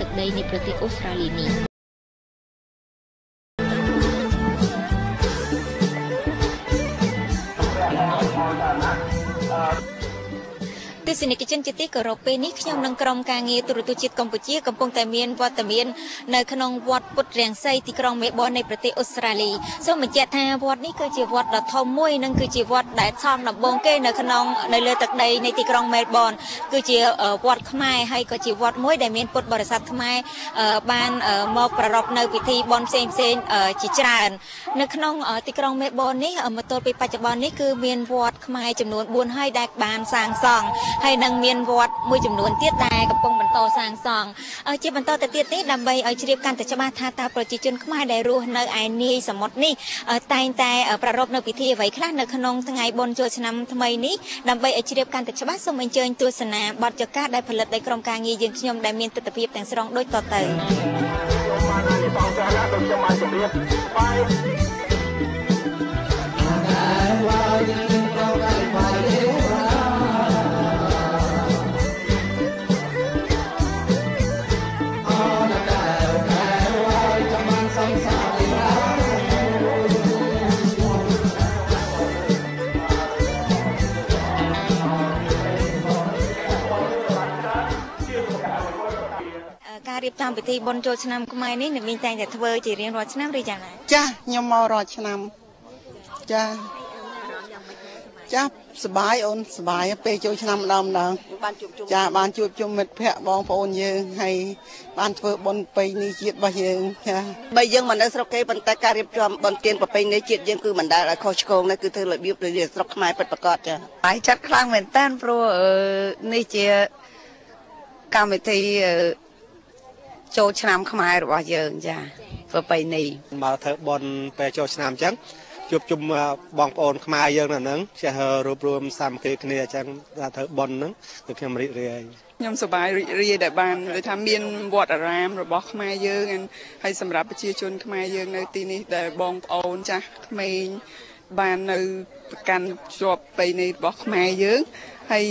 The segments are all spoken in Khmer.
ទឹកដីនៃប្រទេសអូស្ត្រាលីនេះ។ ទស្សនិកជនជាទីគោរព ពេលនេះខ្ញុំនិងក្រុមការងារទូរទស្សន៍ជាតិកម្ពុជាកំពុងតែមានវត្តមាននៅក្នុងវត្តពុទ្ធរាំងសី ទីក្រុងមេប៊ននៃប្រទេសអូស្ត្រាលី។ សូមបញ្ជាក់ថា វត្តនេះគឺជាវត្តដ៏ធំមួយ និងគឺជាវត្តដែលសង់ដំបូងគេនៅក្នុងនៅលើទឹកដីនៃទីក្រុងមែលប៊ន គឺជាវត្តខ្មែរ ហើយក៏ជាវត្តមួយដែលមានពុទ្ធបរិស័ទខ្មែរបានមកប្រារព្ធនៅពិធីបុណ្យផ្សេងផ្សេងជាច្រើននៅក្នុងទីក្រុងមេប៊ននេះ។ មកទល់ពេលបច្ចុប្បន្ននេះ គឺមានវត្តខ្មែរចំនួន4ហើយដែលបានសាងសង់ ហើយនឹងមានវត្តមួយចំនួនទៀតដែលកំពុងបន្តសាងសង់ជាបន្តទៅទៀតនេះ។ ដើម្បីឲ្យជ្រាបកាន់តែច្បាស់ថា តើប្រជាជនខ្មែរដែលរស់នៅឯនាយសមុទ្រនេះតែងតែប្រារព្ធនៅពិធីអ្វីខ្លះនៅក្នុងថ្ងៃបុណ្យចូលឆ្នាំថ្មីនេះ ដើម្បីឲ្យជ្រាបកាន់តែច្បាស់ សូមអញ្ជើញទស្សនាបទចកាដែលផលិតដោយក្រុមការងារយើងខ្ញុំ ដែលមានទស្សនវិជ្ជាទាំងស្រុងដូចតទៅ។ ការរៀបចំពិធីបុណ្យចូលឆ្នាំខ្មែរនេះ អ្នកមីងតែងតែធ្វើជារៀងរាល់ឆ្នាំឬយ៉ាងណា? ចា ខ្ញុំមករាល់ឆ្នាំ ចា ចា សប្បាយអូន សប្បាយពេលចូលឆ្នាំម្ដងម្ដង បានជួបជុំ ចា បានជួបជុំមិត្តភ័ក្តិបងប្អូនយើង ហើយបានធ្វើបុណ្យប្រពៃណីជាតិរបស់យើង ចា។ បើយើងមកនៅស្រុកគេ ប៉ុន្តែការរៀបចំបុណ្យទានប្រពៃណីជាតិយើងគឺមិនដែលឲ្យខុសឆ្គងទេ គឺធ្វើរបៀបស្រុកខ្មែរពិតប្រាកដ ចា។ បាយចិត្តខ្លាំងមែនតើ ព្រោះនេះជាកម្មវិធីចូលឆ្នាំខ្មែររបស់យើង ចា ប្រពៃណី មកធ្វើបុណ្យពេលចូលឆ្នាំអញ្ចឹង ជួបជុំបងប្អូនខ្មែរយើងនៅហ្នឹង ចេះរួបរួមសាមគ្គីគ្នាអញ្ចឹង ធ្វើបុណ្យហ្នឹង គឺខ្ញុំរីករាយ ខ្ញុំសប្បាយរីករាយដែលបានដូចថាមានវត្តអារាមរបស់ខ្មែរយើង ហើយសម្រាប់ប្រជាជនខ្មែរយើងនៅទីនេះ ដែលបងប្អូនចាស់ក្មេងបាននៅប្រកាន់ជាប់ប្រពៃណីរបស់ខ្មែរយើង ហើយ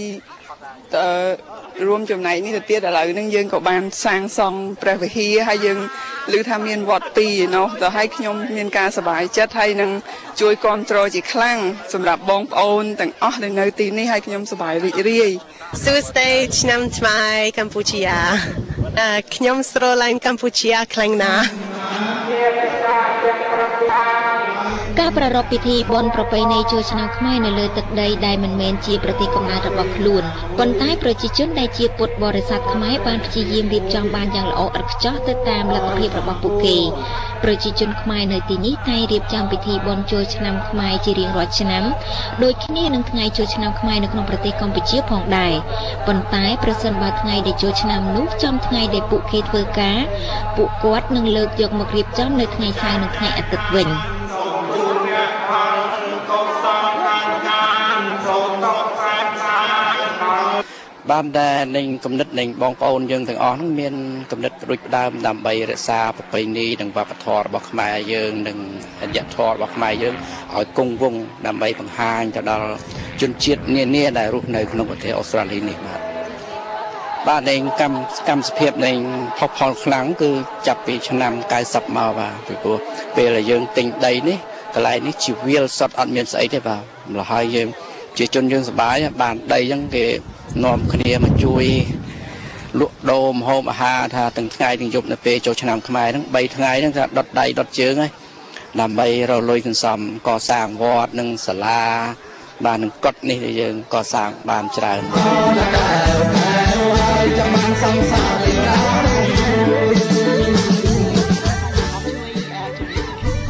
រួមចំណែកនេះទៅទៀត ឥឡូវហ្នឹងយើងក៏បានសាងសង់ព្រះវិហារ ហើយយើងឮថាមានវត្តពីរនោះទៅ ហើយខ្ញុំមានការសប្បាយចិត្ត ហើយនឹងជួយគ្រប់គ្រងជាខ្លាំងសម្រាប់បងប្អូនទាំងអស់ដែលនៅទីនេះ ហើយខ្ញុំសប្បាយរីករាយ។ សួស្តីឆ្នាំថ្មីកម្ពុជា ខ្ញុំស្រឡាញ់កម្ពុជាខ្លាំងណាស់។ ការប្រារព្ធពិធីបុណ្យប្រពៃណីចូលឆ្នាំខ្មែរនៅលើទឹកដីដែលមិនមែនជាប្រទេសកំណើតរបស់ខ្លួន ប៉ុន្តែប្រជាជនដែលជាពុទ្ធបរិស័ទខ្មែរបានព្យាយាមរៀបចំបានយ៉ាងល្អឥតខ្ចោះទៅតាមលទ្ធភាពរបស់ពួកគេ។ ប្រជាជនខ្មែរនៅទីនេះតែងរៀបចំពិធីបុណ្យចូលឆ្នាំខ្មែរជារៀងរាល់ឆ្នាំ ដូចគ្នានឹងថ្ងៃចូលឆ្នាំខ្មែរនៅក្នុងប្រទេសកម្ពុជាផងដែរ ប៉ុន្តែប្រសិនបើថ្ងៃដែលចូលឆ្នាំនោះចំថ្ងៃដែលពួកគេធ្វើការ ពួកគាត់នឹងលើកយកមករៀបចំនៅថ្ងៃសៅរ៍និងថ្ងៃអាទិត្យវិញ។ បានតែនឹងគំនិតនៃបងប្អូនយើងទាំងអស់ហ្នឹង មានគំនិតដូចផ្ដើមដើម្បីរក្សាប្រពៃណីនិងវប្បធម៌របស់ខ្មែរយើង និងអរិយធម៌របស់ខ្មែរយើងឲ្យគង់វង្ស ដើម្បីបង្ហាញទៅដល់ជនជាតិនានាដែលរស់នៅក្នុងប្រទេសអូស្ត្រាលីនេះ។ បាទ នៃកម្មសភាពនៃផុសផុលខ្លាំង គឺចាប់ពីឆ្នាំ90មក បាទ ពីព្រោះពេលដែលយើងទិញដីនេះ កន្លែងនេះជាវាលសុទ្ធ អត់មានស្អីទេ បាទ ម្ល៉េះហើយយើងជាជនយើងសប្បាយបានដី អញ្ចឹងគេនាំគ្នាមកជួយលក់ដូរម្ហូបអាហារ ថាទាំងថ្ងៃទាំងយប់ នៅពេលចូលឆ្នាំខ្មែរហ្នឹង3ថ្ងៃហ្នឹង ថាដុតដៃដុតជើងហើយ ដើម្បីរកលុយសន្សំកសាងវត្តនិងសាលា បាទ នឹងកុដនេះដែលយើងកសាងបានច្រើន។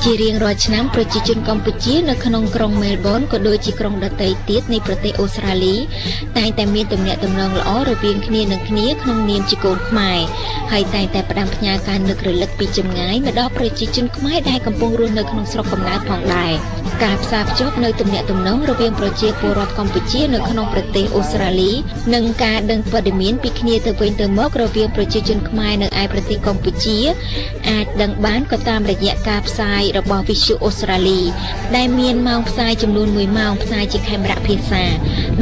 ជារៀងរាល់ឆ្នាំ ប្រជាជនកម្ពុជានៅក្នុងក្រុងមែលប៊ន ក៏ដូចជាក្រុងដទៃទៀតនៃប្រទេសអូស្ត្រាលី តែងតែមានទំនាក់ទំនងល្អរវាងគ្នានឹងគ្នាក្នុងនាមជាកូនខ្មែរ ហើយតែងតែផ្ដាំផ្ញើការនឹករលឹកពីចម្ងាយមកដល់ប្រជាជនខ្មែរដែលកំពុងរស់នៅក្នុងស្រុកកំណើតផងដែរ។ ការផ្សារភ្ជាប់នៅទំនាក់ទំនងរវាងប្រជាពលរដ្ឋកម្ពុជានៅក្នុងប្រទេសអូស្ត្រាលីនិងការដឹងព័ត៌មានពីគ្នាទៅវិញទៅមករវាងប្រជាជនខ្មែរនៅឯប្រទេសកម្ពុជាអាចដឹងបានក៏តាមរយៈការផ្សាយរបស់វិទ្យុអូស្ត្រាលីដែលមានម៉ោងផ្សាយចំនួន1ម៉ោងផ្សាយជាខេមរៈភាសា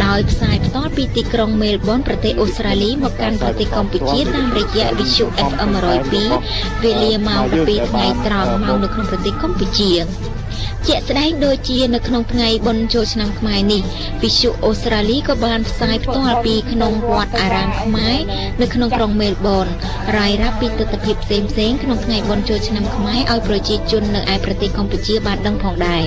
ដោយផ្សាយផ្ទាល់ពីទីក្រុងមែលប៊នប្រទេសអូស្ត្រាលីមកកាន់ប្រទេសកម្ពុជាតាមរយៈវិទ្យុ FM 102វេលាម៉ោង12ថ្ងៃត្រង់ម៉ោងនៅក្នុងប្រទេសកម្ពុជាជាក់ស្ដែងដូចជានៅក្នុងថ្ងៃបុណ្យចូលឆ្នាំខ្មែរនេះវិទ្យុអូស្ត្រាលីក៏បានផ្សាយផ្ទាល់ពីក្នុងវត្តអារាមខ្មែរនៅក្នុងក្រុងមែលប៊នរាយរាប់ពីទិដ្ឋភាពផ្សេងៗក្នុងថ្ងៃបុណ្យចូលឆ្នាំខ្មែរឲ្យប្រជាជននៅឯប្រទេសកម្ពុជាបានដឹងផងដែរ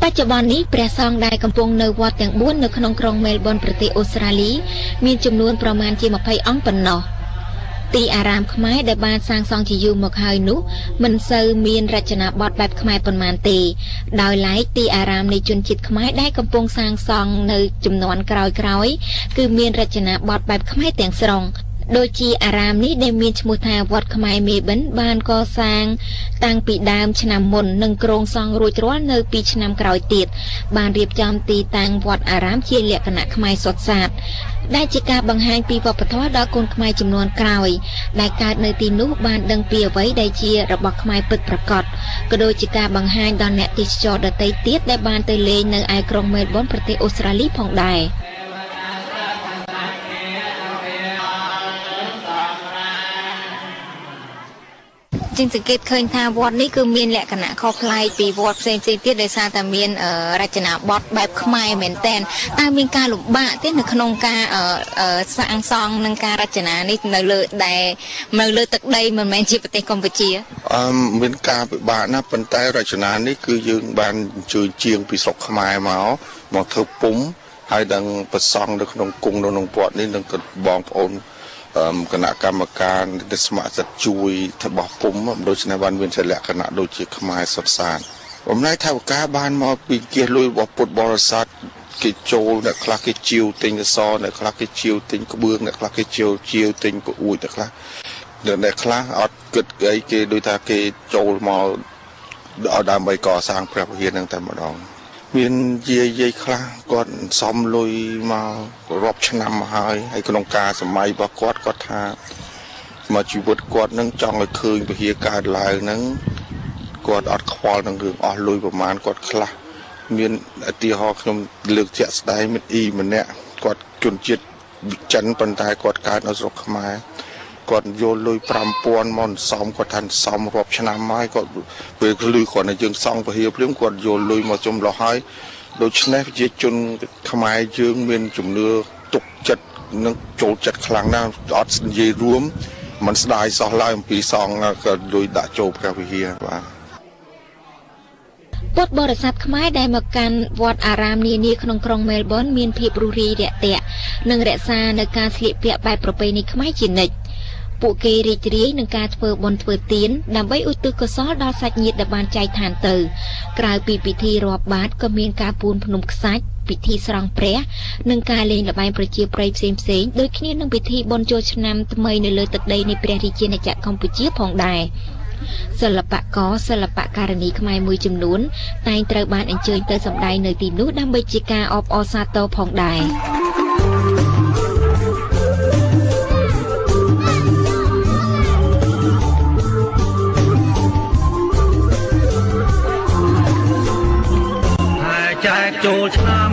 បច្ចុប្បន្ននេះព្រះសង្ឃដែលកំពុងនៅវត្តទាំង4នៅក្នុងក្រុងមែលប៊នប្រទេសអូស្ត្រាលីមានចំនួនប្រមាណជា20អង្គប៉ុណ្ណោះទីអារាមខ្មែរដែលបានសាងសង់ជាយូរមកហើយនោះមិនសូវមានរចនាបថបែបខ្មែរប៉ុន្មានទេដោយឡែកទីអារាមនៃជនជាតិខ្មែរដែលកំពុងសាងសង់នៅជំនាន់ក្រោយៗគឺមានរចនាបថបែបខ្មែរទាំងស្រុងដូចជាអារាមនេះដែលមានឈ្មោះថាវត្តខ្មែរមេបិនបានកសាងតាំងពីដើមឆ្នាំមុននិងគ្រោងសង់រួចរាល់នៅ2ឆ្នាំក្រោយទៀតបានរៀបចំទីតាំងវត្តអារាមជាលក្ខណៈខ្មែរសុទ្ធសាធដែលជាការបង្ហាញពីវប្បធម៌ដល់កូនខ្មែរជំនាន់ក្រោយដែលកើតនៅទីនោះបានដឹងពីអ្វីដែលជារបស់ខ្មែរពិតប្រាកដក៏ដូចជាការបង្ហាញដល់អ្នកទេសចរដទៃទៀតដែលបានទៅលេងនៅឯក្រុងមែលប៊នប្រទេសអូស្ត្រាលីផងដែរជាងសង្កេតឃើញថាវត្តនេះគឺមានលក្ខណៈខុសប្លែកពីវត្តផ្សេងៗទៀតដោយសារតែមានរចនាបថបែបខ្មែរមែនទែនតើមានការលំបាកទេនៅក្នុងការសាងសង់និងការរចនានេះនៅលើដែលនៅលើទឹកដីមិនមែនជាប្រទេសកម្ពុជាមានការពិបាកណាស់ប៉ុន្តែរចនានេះគឺយើងបានអញ្ជើញជាងពីស្រុកខ្មែរមកធ្វើពុំហើយដល់ប្រសង់នៅក្នុងគង់នៅក្នុងវត្តនេះនឹងបងប្អូនគណៈកម្មការដែលស្ម័គ្រចិត្តជួយធ្វើបោះពុំដូច្នេះបានមានជាលក្ខណៈដូចជាខ្មែរសុទ្ធសាធបំណែកថវិកាបានមកពីគេលុយរបស់ពុទ្ធបរិស័ទគេចូលអ្នកខ្លះគេជាវទិញអសអ្នកខ្លះគេជាវទិញក្បឿងអ្នកខ្លះគេជាវទិញប្អួយអ្នកខ្លះអត់គិតអីគេដូចថាគេចូលមកដើម្បីកសាងព្រះវិហារនឹងតែម្ដងមានយាយខ្លះគាត់សំលុយមករាប់ឆ្នាំមកហើយហើយក្នុងការសម័យរបស់គាត់គាត់ថាមកជីវិតគាត់នឹងចង់ឲ្យឃើញវិហារកើតឡើងនឹងគាត់អត់ខ្វល់នឹងរឿងអស់លុយប្រមាណគាត់ខ្លះមានឧទាហរណ៍ខ្ញុំលើកជាក់ស្ដែងមានអ៊ីម្នាក់គាត់ជនជាតិចិនប៉ុន្តែគាត់កើតនៅស្រុកខ្មែរគាត់យកលុយ5000មកសំគាត់ថាសំរាប់ឆ្នាំហើយគាត់ពេលលឺគាត់នៅយើងសង់ពហិភ្លាមគាត់យកលុយមកចំលោះហើយដូច្នេះប្រជាជនខ្មែរយើងមានជំនឿទុកចិត្តនិងចូលចិត្តខ្លាំងណាស់អត់និយាយរួមមិនស្ដាយសោះឡើយអំពីសង់ក៏លុយដាក់ចូលព្រះវិហារបាទពុទ្ធបរិស័ទខ្មែរដែលមកកាន់វត្តអារាមនានាក្នុងក្រុងមែលប៊នមានភាពរុះរាយរាក់ទាក់និងរក្សានៅការស្លៀកពាក់បែបប្រពៃណីខ្មែរជានិច្ចពួកគេរីករាយនឹងការធ្វើបុណ្យធ្វើទានដើម្បីឧទ្ទិសកុសលដល់សាច់ញាតិដែលបានចែកឋានទៅក្រៅពីពិធីរាប់បាត្រក៏មានការពូនភ្នំខ្សាច់ពិធីស្រង់ព្រះនិងការលេងល្បែងប្រជាប្រិយផ្សេងៗដូចគ្នានឹងពិធីបុណ្យចូលឆ្នាំថ្មីនៅលើទឹកដីនៃព្រះរាជាណាចក្រកម្ពុជាផងដែរសិល្បករសិល្បករនីខ្មែរមួយចំនួនតែងត្រូវបានអញ្ជើញទៅសម្ដែងនៅទីនោះដើម្បីជាការអបអរសាទរផងដែរចែកចូលឆ្នាំ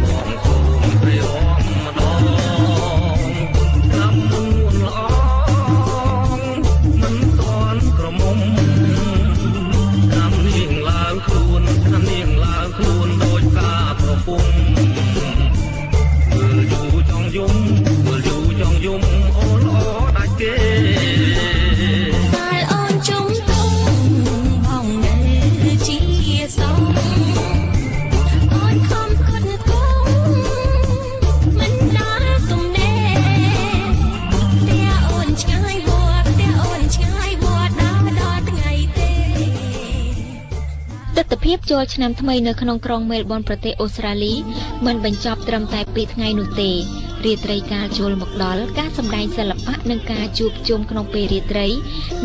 បងសូមព្រះអង្គម្ដងឆ្នាំមុនល្អមិនតន់ក្រមុំឆ្នាំនេះឡើងខ្លួនឆ្នាំនេះឡើងខ្លួនដោយការប្រពំមើលយូរចង់យំមើលយូរចង់យំអូនល្អដាច់គេតែអូនជុំទុំបងនៅជាសង ខំ ទភាពចូលឆ្នាំថ្មីនៅក្នុងក្រុងមែលប៊នប្រទេសអូស្ត្រាលីមិនបញ្ចប់ត្រឹមតែ2ថ្ងៃនោះទេរាត្រីកាលចូលមកដល់ការសម្ដែងសិល្បៈនិងការជួបជុំក្នុងពេលរាត្រី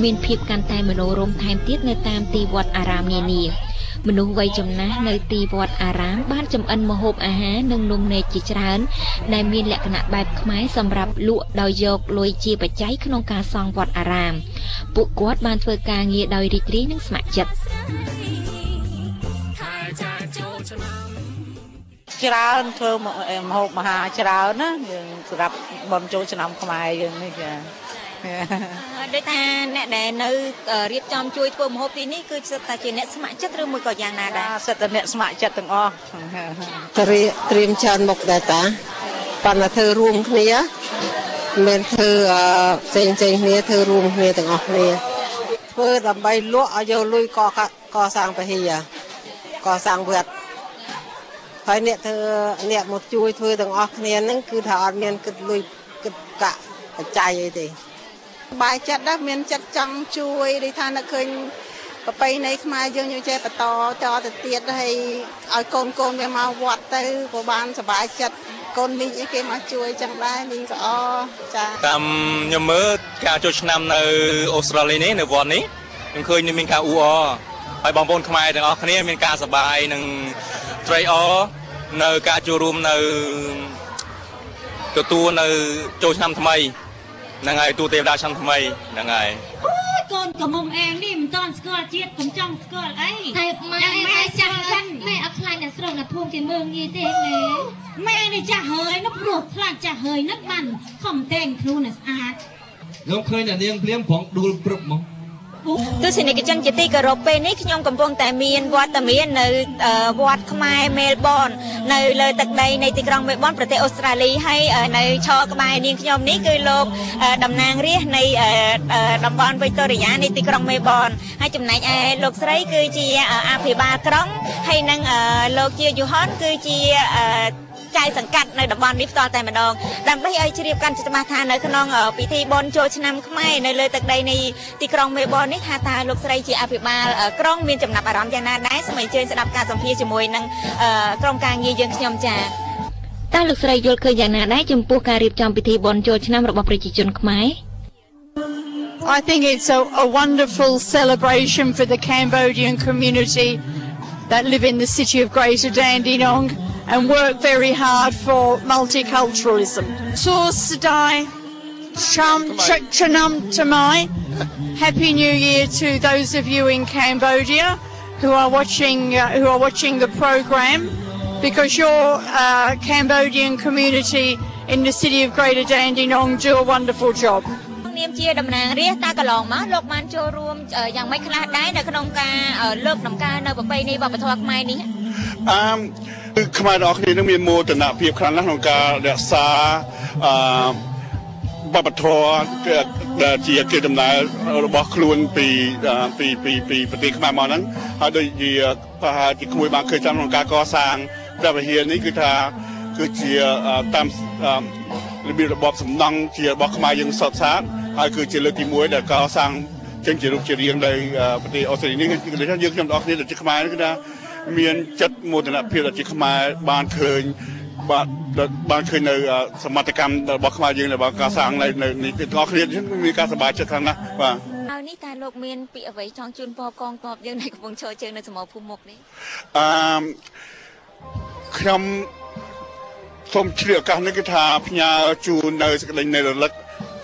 មានភាពកាន់តែមនោរម្យថែមទៀតនៅតាមទីវត្តអារាមនានាមនុស្សវ័យចំណាស់នៅទីវត្តអារាមបានចម្អិនម្ហូបអាហារនិងនំនែកជាច្រើនដែលមានលក្ខណៈបែបខ្មែរសម្រាប់លក់ដោយយកលុយជាបច្ច័យក្នុងការសង់វត្តអារាមពួកគាត់បានធ្វើការងារដោយរីករាយនិងស្ម័គ្រចិត្តច្រើនធ្វើម្ហូបអាហារច្រើនណាយើងសម្រាប់បុណ្យចូលឆ្នាំខ្មែរយើងនេះចាដូចថាអ្នកដែលនៅរៀបចំជួយធ្វើម្ហូបទីនេះគឺសិតតែជាអ្នកស្ម័គ្រចិត្តឬមួយក៏យ៉ាងណាដែរសិតតែអ្នកស្ម័គ្រចិត្តទាំងអស់ត្រៀមច្រើនមុខដែរតាប៉ុន្តែធ្វើរួមគ្នាមិនធ្វើផ្សេងផ្សេងគ្នាធ្វើរួមគ្នាទាំងអស់គ្នាធ្វើដើម្បីលក់ឲ្យយកលុយកកសាងពហិយកសាងវត្តហើយអ្នកធ្វើអ្នកមកជួយធ្វើទាំងអស់គ្នាហ្នឹងគឺថាអត់មានគិតលុយគិតកាក់បច្ច័យអីទេបាយចិត្តដែរមានចិត្តចង់ជួយដូចថានៅឃើញប្រពៃណីខ្មែរយើងយើងចេះបន្តតទៅទៀតហើយឲ្យកូនកូនវាមកវត្តទៅក៏បានសប្បាយចិត្តកូនមីងអីគេមកជួយចឹងដែរមីងក៏អចាតាមខ្ញុំមើលការចូលឆ្នាំនៅអូស្ត្រាលីនេះនៅវត្តនេះខ្ញុំឃើញមានការអ៊ូអរហើយបងប្អូនខ្មែរទាំងអស់គ្នាមានការសប្បាយនិងត្រេកអរនៅការចូលរួមនៅទទួលនៅចូលឆ្នាំថ្មីហ្នឹងហើយទូទេវតាឆ្នាំថ្មីហ្នឹងហើយកូនកមុំអេងនេះមិនតាន់ស្គាល់ជាតិកុំចង់ស្គាល់អីតែម៉ែម៉ែចាស់ហើយម៉ែអត់ខ្លាចអ្នកស្រុកអ្នកភូមិគេមើងងាយទេម៉ែម៉ែនេះចាស់ហើយនោះព្រោះខ្លាចចាស់ហើយនោះបានខំតែងខ្លួនឲ្យស្អាតខ្ញុំឃើញអ្នកនាងភ្លាមប្រងដួលព្រឹបមកទស្សនិកជនជាទីគោរពពេលនេះខ្ញុំកំពុងតែមានវត្តមាននៅវត្តខ្មែរមែលប៊ននៅលើទឹកដីនៃទីក្រុងមែលប៊នប្រទេសអូស្ត្រាលីហើយនៅឈរក្បែរនាងខ្ញុំនេះគឺលោកតំណាងរាស្ត្រនៃតំបន់វីតូរីយ៉ានៃទីក្រុងមែលប៊នហើយចំណែកឯលោកស្រីគឺជាអភិបាលក្រុងហើយនិងលោកជាយូហុនគឺជាចៅសង្កាត់នៅតំបន់នេះផ្ទាល់តែម្ដងដើម្បីឲ្យជ្រាបកាន់ច្បាស់ថានៅក្នុងពិធីបុណ្យចូលឆ្នាំខ្មែរនៅលើទឹកដីនៃទីក្រុងមែលប៊ននេះថាតើលោកស្រីជាអភិបាលក្រុងមានចំណាប់អារម្មណ៍យ៉ាងណាដែរសូមអញ្ជើញស្ដាប់ការសម្ភាសជាមួយនឹងក្រុមការងារយើងខ្ញុំចា៎តើលោកស្រីយល់ឃើញយ៉ាងណាដែរចំពោះការរៀបចំពិធីបុណ្យចូលឆ្នាំរបស់ប្រជាជនខ្មែរ I think it's a wonderful celebration for the Cambodian community that live in the city of Greater Dandenong and work very hard for multiculturalism. Sosadai Cham Chanam Tamai. Happy New Year to those of you in Cambodia who are watching the program, because your Cambodian community in the city of Greater Dandenong do a wonderful job. នាមជាតំណាងរាស្ត្រតើកន្លងមកលោកបានចូលរួមយ៉ាងម៉េចខ្លះដែរនៅក្នុងការលើកតម្កើងនៅប្រពៃណីវប្បធម៌ខ្មែរនេះគឺខ្មែរទាំងអស់គ្នានឹងមានមោទនភាពខ្លាំងណាស់ក្នុងការរក្សាវប្បធម៌ដែលជាកេរដំណែលរបស់ខ្លួនពីពីពីពីប្រទេសខ្មែរមកហ្នឹងហើយដូចជាប្រហែលជាក្មួយបានឃើញតាមក្នុងការកសាងព្រះវិហារនេះគឺថាគឺជាតាមរបៀបរបបសំណង់ជារបស់ខ្មែរយើងសុទ្ធសាធហើយគឺជាលើកទី1ដែលកសាងចេញជារូបជារាងនៅប្រទេសអូស្ត្រាលីនេះគឺថាយើងខ្ញុំទាំងអស់គ្នាដែលជាខ្មែរគឺថាមានចិត្តមោទនភាពដែលជាខ្មែរបានឃើញបានឃើញនៅសមត្ថកម្មរបស់ខ្មែរយើងដែលបានកសាងនៅនេះទាំងអស់គ្នាមានការសប្បាយចិត្តខ្លាំងណាស់បាទហើយនេះតើលោកមានពាក្យអ្វីចង់ជូនពរកងទ័ពយើងដែលកំពុងឈរជើងនៅសមរភូមិមុខនេះខ្ញុំសូមឆ្លៀតឱកាសនេះគឺថាផ្ញើជូននៅសេចក្តីនៃរលឹក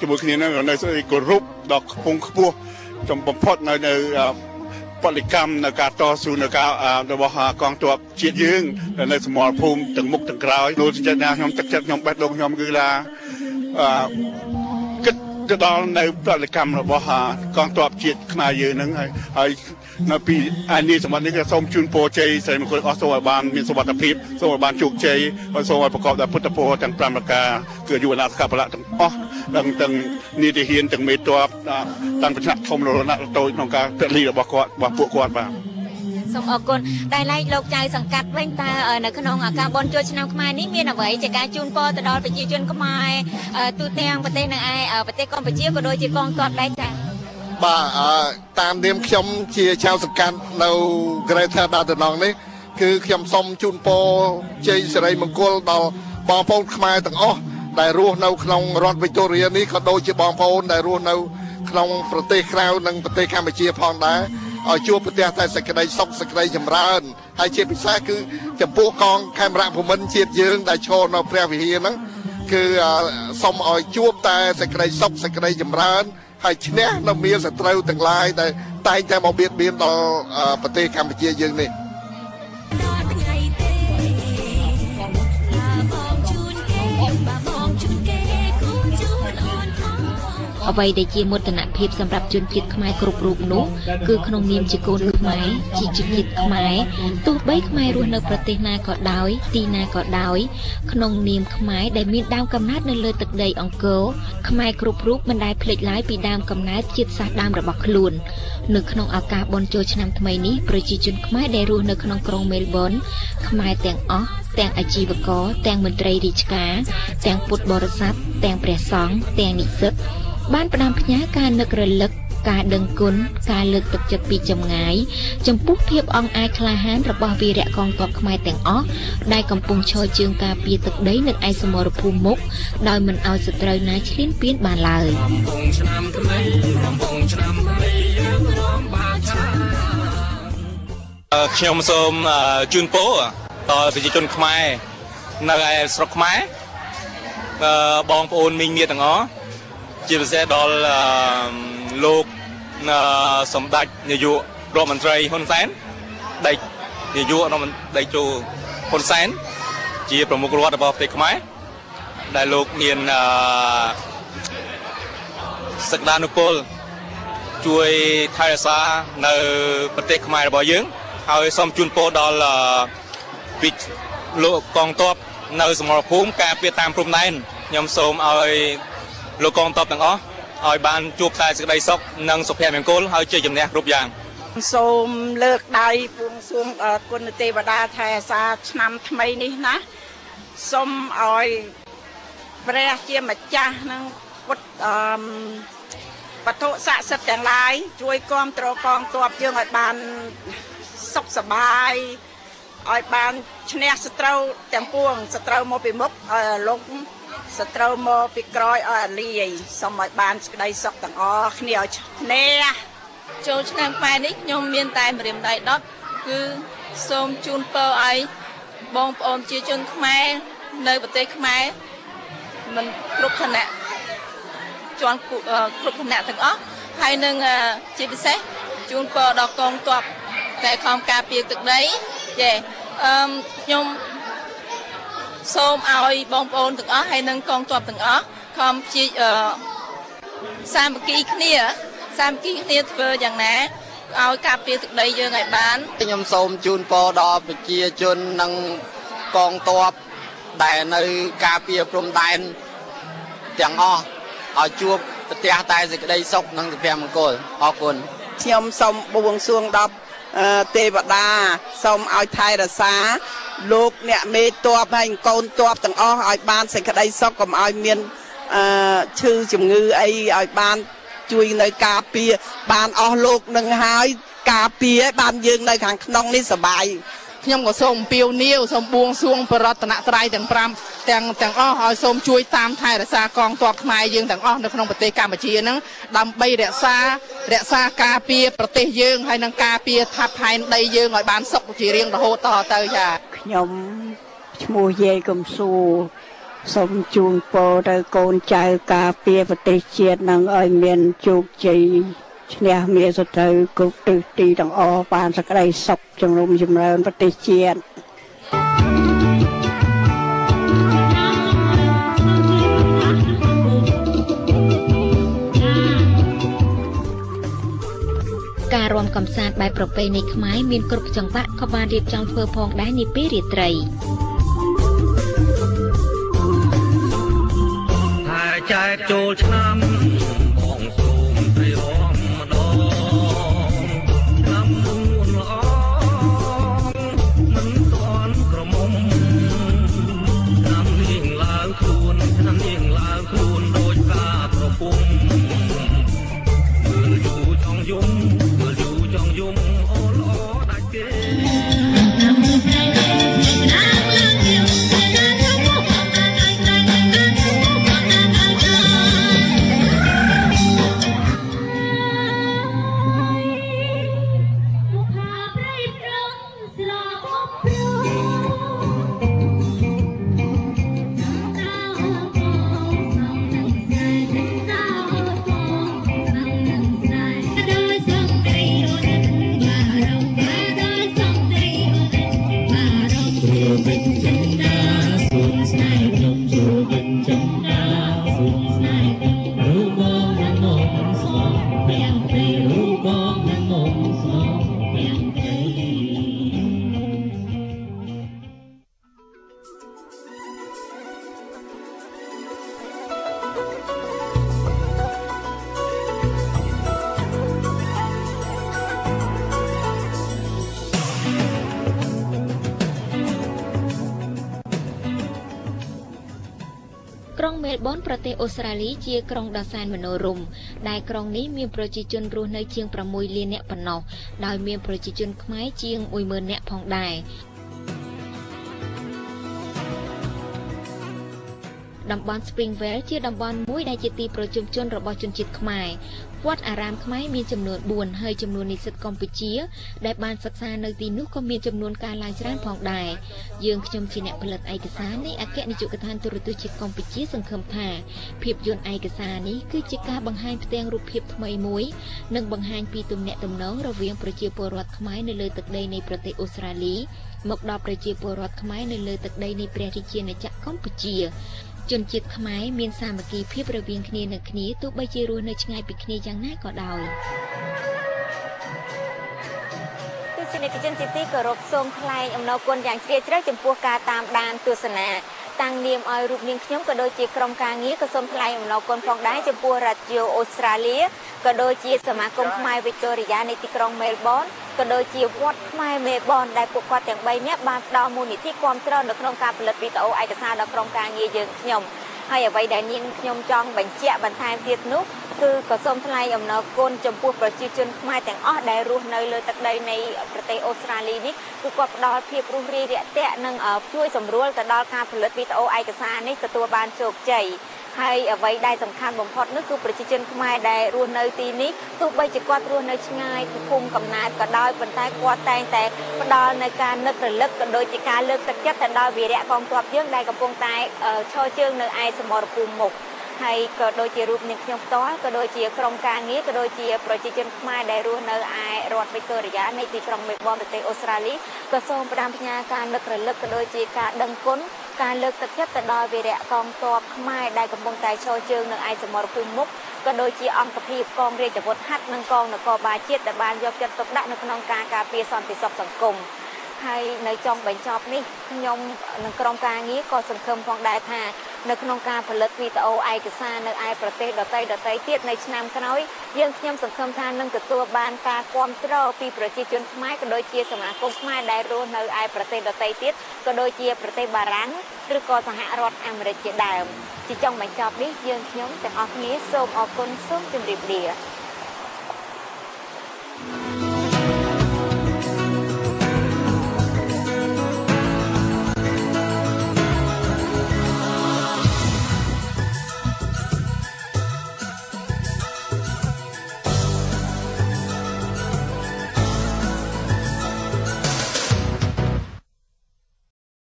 ជាមួយគ្នានឹងនៅសេចក្តីគោរពដ៏ខ្ពង់ខ្ពស់ចំបំផុតនៅបលិកម្មនៅការតស៊ូនៅការរបស់កងទ័ពជាតិយើងនៅសមរភូមិទាំងមុខទាំងក្រោយនោះចិត្តណាខ្ញុំទឹកចិត្តខ្ញុំបេះដូងខ្ញុំគឺថាគិតទៅដល់នៅបលិកម្មរបស់កងទ័ពជាតិខ្មែរយើងហ្នឹងហើយនៅពីអានេះសម្បត្តិនេះក៏សូមជូនពរជ័យសិរីមង្គលអស់សូមឲ្យបានមានសុវត្ថិភាពសូមឲ្យបានជោគជ័យហើយសូមឲ្យប្រកបដោយពុទ្ធពរទាំង5ប្រការគឺយុវនាសកពលៈទាំងអស់ទាំងនាយទាហានទាំងមេទ័ពតាំងពីថ្នាក់ធំរហូតដល់តូចក្នុងការពលីរបស់គាត់របស់ពួកគាត់បាទសូមអរគុណតែឡែកលោកចៅសង្កាត់វិញតើនៅក្នុងការបន់ចូលឆ្នាំខ្មែរនេះមានអ្វីជាការជូនពរទៅដល់ប្រជាជនខ្មែរទូទាំងប្រទេសនឹងឯប្រទេសកម្ពុជាក៏ដូចជាកងទ័ពដែរចា៎ បាទតាមនាមខ្ញុំជាចៅសង្កាត់នៅ Greater Dandenong នេះគឺខ្ញុំសូមជូនពរជ័យសិរីមង្គលដល់បងប្អូនខ្មែរទាំងអស់ដែលរស់នៅក្នុងរដ្ឋវីកតូរីនេះក៏ដូចជាបងប្អូនដែលរស់នៅក្នុងប្រទេសក្រៅនិងប្រទេសកម្ពុជាផងដែរឲ្យជួបប្រទះតែសេចក្តីសុខសេចក្តីចម្រើនហើយជាពិសេសគឺចំពោះកងខេមរៈភូមិន្ទជាតិយើងដែលឈរនៅព្រះវិហារហ្នឹងគឺសូមឲ្យជួបតែសេចក្តីសុខសេចក្តីចម្រើនហើយឈ្នះនៅមានសត្រូវទាំងឡាយដែលតែងតែមកបៀតបៀនដល់ប្រទេសកម្ពុជាយើងនេះអ្វីដែលជាមោទនភាពសម្រាប់ជនជាតិខ្មែរគ្រប់រូបនោះគឺក្នុងនាមជាកូនខ្មែរជាជនជាតិខ្មែរទោះបីខ្មែររស់នៅប្រទេសណាក៏ដោយទីណាក៏ដោយក្នុងនាមខ្មែរដែលមានដើមកំណើតនៅលើទឹកដីអង្គរខ្មែរគ្រប់រូបមិនដែលភ្លេចឡើយពីដើមកំណើតជាតិសាសន៍ដើមរបស់ខ្លួននៅក្នុងឱកាសបុណ្យចូលឆ្នាំថ្មីនេះប្រជាជនខ្មែរដែលរស់នៅក្នុងក្រុងមែលប៊នខ្មែរទាំងអស់ទាំងអាជីវករទាំងមន្ត្រីរាជការទាំងពុទ្ធបរិស័ទទាំងព្រះសង្ឃទាំងនិស្សិតបានផ្ដាំផ្ញើការនឹករលឹកការដឹងគុណការលើកទឹកចិត្តពីចម្ងាយចំពោះភាពអង់អាចក្លាហានរបស់វីរៈកងទ័ពខ្មែរទាំងអស់ដែលកំពុងឈរជើងការពារទឹកដីនិងឯសមរភូមិមុខដោយមិនឲ្យសត្រូវណាឈ្លានពានបានឡើយខ្ញុំសូមជូនពរដល់ប្រជាជនខ្មែរនៅឯស្រុកខ្មែរបងប្អូនមីងមាទាំងអស់ជាពិសេសដល់លោកសម្ដេចនាយករដ្ឋមន្ត្រីហ៊ុនសែនដេចនាយករដ្ឋមន្ត្រីជហ៊ុនសែនជាប្រមុខរដ្ឋរបស់ប្រទេសខ្មែរដែលលោកមានសក្តានុពលជួយថែរក្សានៅប្រទេសខ្មែររបស់យើងហើយសូមជូនពរដល់វិលោកកងទ័ពនៅសមរភូមិការពារតាមព្រំដែនខ្ញុំសូមឲ្យលោកកងទ័ពទាំងអស់ឲ្យបានជួបតែសេចក្តីសុខនិងសុភមង្គលហើយជ័យជំនះគ្រប់យ៉ាងសូមលើកដៃបួងសួងដល់គុណទេវតាថែរក្សាឆ្នាំថ្មីនេះណាសូមឲ្យព្រះជាម្ចាស់និងពុទ្ធវត្ថុស័ក្តិសិទ្ធិទាំងឡាយជួយគាំទ្រកងទ័ពយើងឲ្យបានសុខសប្បាយឲ្យបានឈ្នះសត្រូវទាំងពួងសត្រូវមកពីមុខឲ្យលុកសត្រូវមកពីក្រោយឲ្យអាលាយសូមឲ្យបានសេចក្តីសុខទាំងអស់គ្នាឲ្យឈ្នះចូលឆ្នាំខ្មែរនេះខ្ញុំមានតែម្រាមដៃ10គឺសូមជូនពរឲ្យបងប្អូនជាជនខ្មែរនៅប្រទេសខ្មែរមិនគ្រប់ឋានៈជាន់គ្រប់ឋានៈទាំងអស់ហើយនឹងជាពិសេសជូនពរដល់កងទ័ពដែលខំការពារទឹកដីចេះខ្ញុំសូមឲ្យបងប្អូនទាំងអស់ហើយនិងកងទ័ពទាំងអស់ខំជាសាមគ្គីគ្នាធ្វើយ៉ាងណាឲ្យការពារទឹកដីយើងឲ្យបានខ្ញុំសូមជូនពរដល់ប្រជាជននិងកងទ័ពដែលនៅការពារព្រំដែនទាំងអស់ឲ្យជួបប្រទះតែសេចក្តីសុខនិងសុភមង្គលអរគុណខ្ញុំសូមបួងសួងដល់ទេវតាសូមឲ្យថែរក្សាលោកអ្នកមេទ័ពហើយកូនទ័ពទាំងអស់ឲ្យបានសេចក្តីសុខកុំឲ្យមានឈឺជំងឺអីឲ្យបានជួយនៅការពារបានអស់លោកនឹងហើយការពារបានយើងនៅខាងក្នុងនេះសប្បាយខ្ញុំក៏សូមអំពាវនាវសូមបួងសួងប្ររតនត្រ័យទាំង5ទាំងអស់ឲ្យសូមជួយតាមថែរក្សាកងទ័ពខ្មែរយើងទាំងអស់នៅក្នុងប្រទេសកម្ពុជាហ្នឹងដើម្បីរក្សាការពារប្រទេសយើងហើយនឹងការពារថាផែនដីយើងឲ្យបានសុខជារៀងរហូតតទៅចាខ្ញុំឈ្មោះយាយកំសួរសូមជូនពរទៅកូនចៅការពារប្រទេសជាតិនឹងឲ្យមានជោគជ័យឈ្នះមានសត្រូវគ្រប់ទិសទីទាំងអស់បានសេចក្តីសុខជំនុំចម្រើនប្រទេសជាតិការរាំកម្សាន្តបែបប្រពៃណីខ្មែរមានគ្រប់ចង្វាក់ក៏បានរៀបចំធ្វើផងដែរនាពេលរាត្រីចែកចូលឆ្នាំបងសូមត្រីរំម្ដងឆ្នាំនួនល្អមិនតាន់ក្រមុំឆ្នាំនាងឡើងខ្លួនឆ្នាំនាងឡើងខ្លួនដោយការប្រពុំមើលយូរ ក្រុងមែលប៊នប្រទេសអូស្ត្រាលីជាក្រុងដ៏សែនមនោរម្យដែលក្រុងនេះមានប្រជាជនរស់នៅជាង6លាននាក់ប៉ុណ្ណោះដោយមានប្រជាជនខ្មែរជាង10000នាក់ផងដែរតំបន់ Springvale ជាតំបន់មួយដែលជាទីប្រជុំជនរបស់ជនជាតិខ្មែរវត្តអារាមខ្មែរមានចំនួន4ហើយចំនួននិស្សិតកម្ពុជាដែលបានសិក្សានៅទីនោះក៏មានចំនួនកើនឡើងច្រើនផងដែរយើងខ្ញុំជាអ្នកផលិតឯកសារនៃអគ្គនាយកដ្ឋានទូរទស្សន៍ជាតិកម្ពុជាសង្ឃឹមថាភាពយន្តឯកសារនេះគឺជាការបង្ហាញផ្ទាំងរូបភាពថ្មីមួយនិងបង្ហាញពីទំនាក់ទំនងរវាងប្រជាពលរដ្ឋខ្មែរនៅលើទឹកដីនៃប្រទេសអូស្ត្រាលីមកដល់ប្រជាពលរដ្ឋខ្មែរនៅលើទឹកដីនៃព្រះរាជាណាចក្រកម្ពុជាជនជាតិខ្មែរមានសាមគ្គីភាពរវាងគ្នានិងគ្នាទោះបីជារស់នៅឆ្ងាយពីគ្នាយ៉ាងណាក៏ដោយទស្សនិកជនជាទីគោរពសូមថ្លែងអំណរគុណយ៉ាងជ្រាលជ្រៅចំពោះការតាមដានទស្សនាតាំងនាមឲ្យរូបនាងខ្ញុំក៏ដូចជាក្រុមការងារក៏សូមថ្លែងអំណរគុណផងដែរចំពោះរ៉ាឌីយ៉ូអូស្ត្រាលីក៏ដូចជាសមាគមខ្មែរវីកតូរីយ៉ានៃទីក្រុងមែលប៊នក៏ដូចជាវត្តខ្មែរមែលប៊នដែលពួកគាត់ទាំង3នាក់បានផ្ដល់មូលនិធិគាំទ្រនៅក្នុងការផលិតវីដេអូឯកសារដល់ក្រុមការងារយើងខ្ញុំហើយអ្វីដែលនាងខ្ញុំចង់បញ្ជាក់បន្ថែមទៀតនោះគឺក៏សូមថ្លែងអំណរគុណចំពោះប្រជាជនខ្មែរទាំងអស់ដែលរស់នៅលើទឹកដីនៃប្រទេសអូស្ត្រាលីនេះគឺគាត់ផ្ដល់ភាពរួសរាយរាក់ទាក់និងជួយសម្រួលទៅដល់ការផលិតវីដេអូឯកសារនេះទទួលបានជោគជ័យហើយអ្វីដែលសំខាន់បំផុតនោះគឺប្រជាជនខ្មែរដែលរស់នៅទីនេះទោះបីជាគាត់រស់នៅឆ្ងាយពីភូមិកំណើតក៏ដោយប៉ុន្តែគាត់តែងតែផ្ដល់នៅការនឹករលឹកក៏ដូចជាការលើកទឹកចិត្តទៅដល់វីរៈកងទ័ពយើងដែលកំពុងតែឈរជើងនៅឯសមរភូមិមុខហើយក៏ដូចជារូបនាងខ្ញុំផ្ទាល់ក៏ដូចជាក្រុមការងារក៏ដូចជាប្រជាជនខ្មែរដែលរស់នៅឯរដ្ឋវីកតូរីយ៉ានៃទីក្រុងមែលប៊នប្រទេសអូស្ត្រាលីក៏សូមផ្ដាំផ្ញើការនឹករលឹកក៏ដូចជាការដឹងគុណការលើកទឹកចិត្តទៅដល់វីរៈកងទ័ពខ្មែរដែលកំពុងតែឈរជើងនៅឯសមរភូមិមុខក៏ដូចជាអង្គភាពកងរាជអាវុធហត្ថនិងកងនគរបាលជាតិដែលបានយកចិត្តទុកដាក់នៅក្នុងការការពារសន្តិសុខសង្គមហើយនៅចុងបញ្ចប់នេះខ្ញុំនិងក្រុមការងារក៏សង្ឃឹមផងដែរថានៅក្នុងការផលិតវីដេអូឯកសារនៅឯប្រទេសដទៃទៀតនៅឆ្នាំក្រោយយើងខ្ញុំសង្ឃឹមថានឹងទទួលបានការគាំទ្រពីប្រជាជនខ្មែរក៏ដូចជាសមាគមខ្មែរដែលរស់នៅឯប្រទេសដទៃទៀតក៏ដូចជាប្រទេសបារាំងឬក៏សហរដ្ឋអាមេរិកជាដើមជាចុងបញ្ចប់នេះយើងខ្ញុំទាំងអស់គ្នាសូមអរគុណសូមជម្រាបលា។